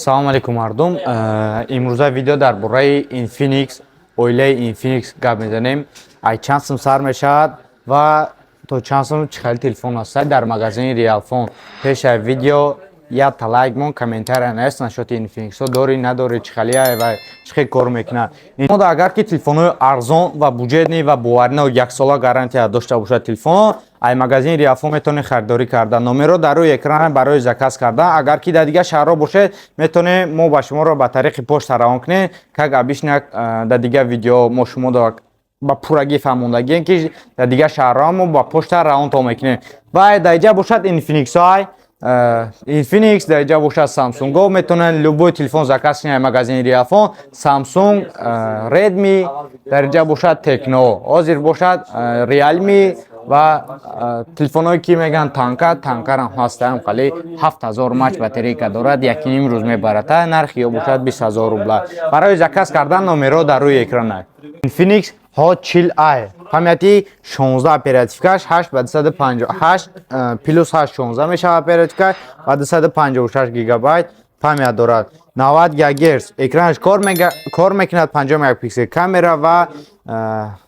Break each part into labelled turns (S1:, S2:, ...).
S1: Салому алейкум, мардум. Имрӯза видео дар бораи Infinix, оилаи Infinix гап мезанем. Ай чанд сум сар мешавад ва то чанд сум, чӣ хели телефон ҳастад дар магазини Realphone. Пешаи видео якта лайк мон, комментария наест, насчёти Infinix-ҳо дорӣ, надорӣ, чӣ хелия ва чӣ хел кор мекунад. Мода агар ки телефонҳои арзон ва бюджетный ва боваринок, яксола гарантия дошта бошад телефонҳо, ай магазини Realphone метавонед харидорӣ карда. Номерҳо дар рӯи экран барои заказ кардан. Агар ки дар дигар шаҳрҳо бошед, метавонем мо ба шуморо ба тариқи почта равон кунем. Как обычно, дар дигар видео мо шуморо ба пуррагӣ фаҳмондагием, ки дар дигар шаҳрҳо мо ба почта равонтон мекунем. Ва дар инҷа бошад Infinix-ҳо, Infinix, дар инҷа бошад Samsung-о. Метавонанд любой телефон заказ кунед магазини Realphone: Samsung, Redmi, дар инҷа бошад Tecno, ҳозир бошад Realme ва телефонҳое ки мегӯянд танка, танкарам ҳастаам, хали 7000 мАч батарейка дорад, якним рӯз мебарад. Нархи ё бошад 20 000 рубла. Барои заказ кардан номерҳо дар рӯи экран. Infinix Hot 40i, памяти 16, оперативкаш 8 ба 258, плюс 8 16 мешавад оперативка ва 256 гигабайт память дорад. 90 ГГц экранаш кор мекунад, 50 мегапиксел камера ва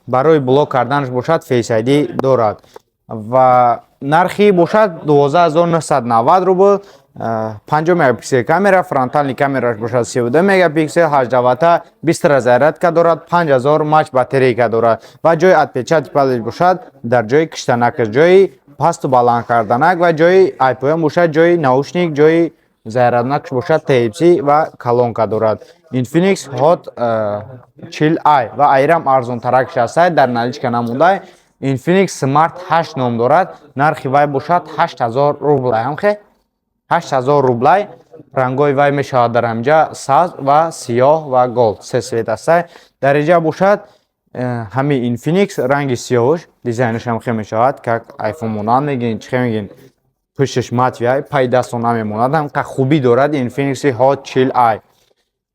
S1: барои блок карданаш бошад Face ID дорад. Ва нархи бошад 12 990 рубл. 50 мегапиксел камера, фронтальный камераш бошад 32 мегапиксел, 18 ватта быстрая зарядка дорад, 5000 мАч батарейка дорад ва ҷои отпечатки палец бошад дар ҷои киштанакаш, ҷои пасту баланд карданак ва ҷои айпоён бошад ҷои наушник, ҷои заряднакаш бошад Type-C ва колонка дорад. Infinix Hot 40i ва айрам арзонтаракш ҳастад, дар наличка намондай. Infinix Smart 8 ном дорад, нархи вай бошад 8000 рублай, ҳамхе 8000 рублай. Рангҳои вай мешавад дар ҳаминҷа сабз ва сиёҳ ва gold, се цвет ҳастай. Дар инҷа бошад ҳами Infinix, ранги сиёҳш, дизайнаш ҳам хел мешавад, как iPhone монанд мегӯен, чӣ хел мегӯен, пушташ матовый, пай дастон намемонад, ҳамқа хубӣ дорад Infinix Hot 40i.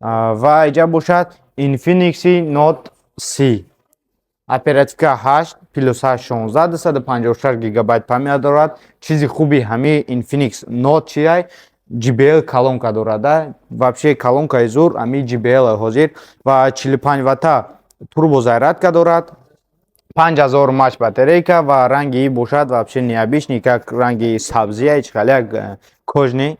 S1: Ва инҷа бошад Infinix Note 30, оперативка 8 плюс 8 16, 256 гигабайт память дорад. Чизи хуби ҳами Infinix Note чиай? JBL колонка дорад, вообще колонкаи зур ҳами JBL ҳозир. Ва 45 ватта турбо зарядка дорад, 5000 мАч батарейка ва ранги бошад вообще необычный, как ранги сабзия, чӣ хеле як кожаный,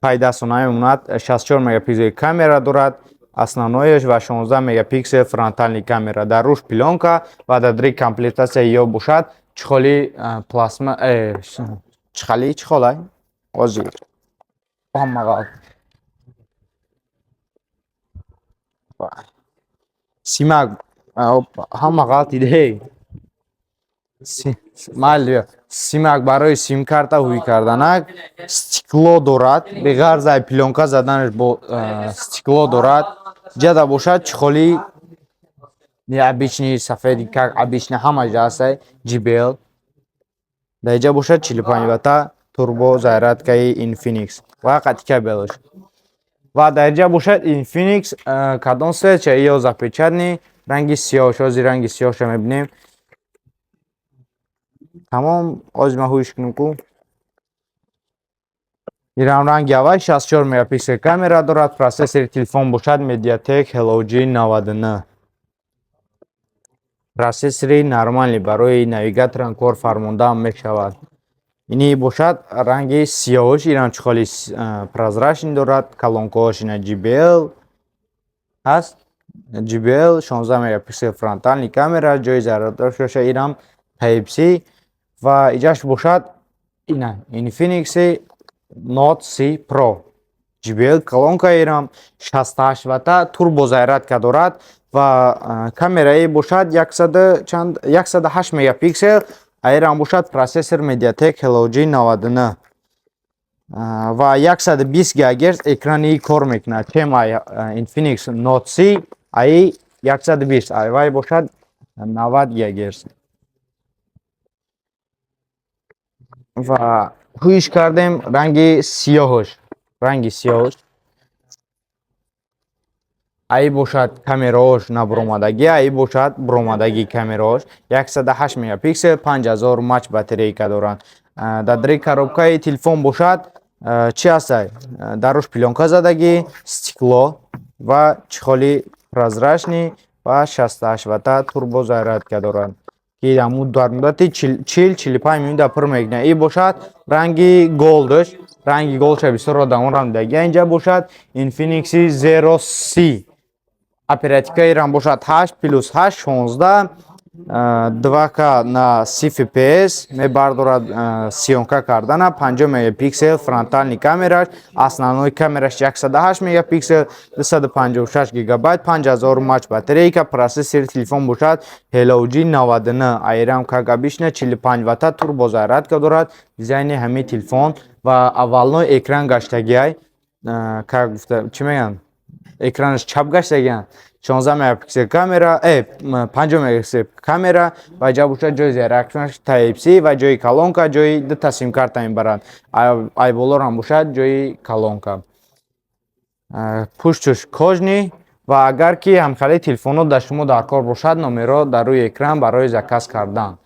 S1: пай дастон намемонад. 64 мегапиксел камера дорад основноеш ва 16 мегапиксел фронтальный камера, дар рӯш плёнка ва дар дри комплектация ё бошад чехоли пластма, чхали чехолай ҳозир ҳамағал симак ҳама ғалт иде майли, симак барои симкарта ҳуй карданак, стекло дорад, беғарз ай плёнка заданаш бо стекло дорад. Ҷада бошад чехоли необычный, сафеди, как обычно ҳама ҷа ҳастай JBL. Дар инҷа бошад 45 ватта турбо зарядкаи Infinix ва қати кабелаш. Ва дар инҷа бошад Infinix, кадом цвет ша ё запечатанный, ранги сиёҳш, ҳозир ранги сиёҳша мебинем. Тамом, ҳозир ман ҳуйш кунам ку. Ирам ранги аввал, 64 мегапиксел камера дорад, процессори телефон бошад MediaTek Helio G99. Процессори нормальный, барои навигаторам кор фармондаам мешавад. Ини бошад ранги сиёҳш, ирам чехоли прозрачный дорад, колонкаҳош ина JBL ҳаст. JBL 16 мегапиксел фронтальный камера, ҷои заряддораш бошад ирам Type-C ва иҷаш бошад ина Infinix Note 30 Pro. JBL колонка ирам, 68 ватта турбо зарядка дорад ва камераи бошад 100 чанд, 108 мегапиксел. Аирам бошад процессор MediaTek Helio G99 ва 120 ГГц экрани кор мекунад. Чем ай Infinix Note 30 ай 120, ай вай бошад 90 ГГц. Ва ҳуйш кардем ранги сиёҳш, ранги сиёҳш. Ай бошад камераош набуромадагӣ, ай бошад буромадагӣ камераош, 108 мегапиксел, 5000 мАч батарейка доранд. Дар дари коробкаи телефон бошад Чӣ ҳастай? Дар руш плёнка задагӣ, стекло ва чехоли прозрачный ва 68 ватта турбозарядка дорад, ки ҳамун дар муддати 40-45 минута пур мекунад. И бошад ранги голдш, ранги голдша бисёр одамон дидаги. Инҷа бошад Infinix Zero C. Оперативкаи рам бошад 8 плюс 8, 16, 2К на 30 FPS мебардорад, съёмка кардана, 50 мегапиксел фронтальный камераш, основной камераш 108 мегапиксел, 256 гигабайт, 5000 мАч батарейка. Процессори телефон бошад Helio G99, айрам, как обычно, 45 ватта турбозарядка дорад. Дизайни ҳамин телефон ва овальной экран гаштагиай, как гуфта, чӣ мегӯянд, экранаш чап гаштагиан. 16 мегапиксел камера, 50 мегапиксел камера ва ҷа бошад ҷои зарядкаш Type C ва ҷои колонка, ҷои дута симкарта мебарад. Айболорам бошад ҷои колонка. Пуштуш кожаный. Ва агар ки ҳамхелаи телефонҳо дар шумо дар кор бошад, номерҳо дар рӯи экран барои заказ кардан.